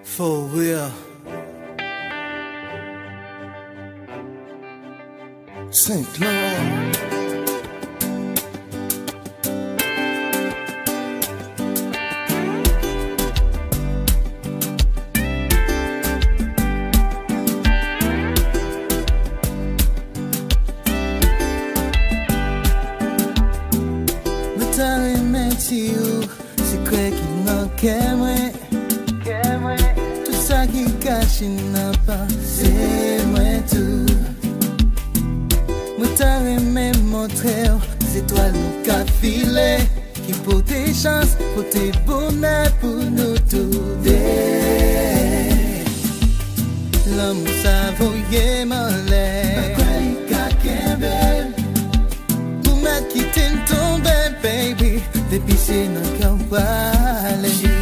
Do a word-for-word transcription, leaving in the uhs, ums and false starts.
For real. Saint-Laurent. Mwen ta renmen di'w sekrè ki nan kè mwen. Tout sa ki kaché nan pansé mwen tou. Mwen ta renmen montré'w zétwal nou ka filé, ki poté chans, poté bonè pou nou toudé. Lanmou sa voyé'm anlè. Pa kwè li ka kenbé'm. Ou mèt kité'm tonbé, baby. Dépi sé nan kè'w pralé.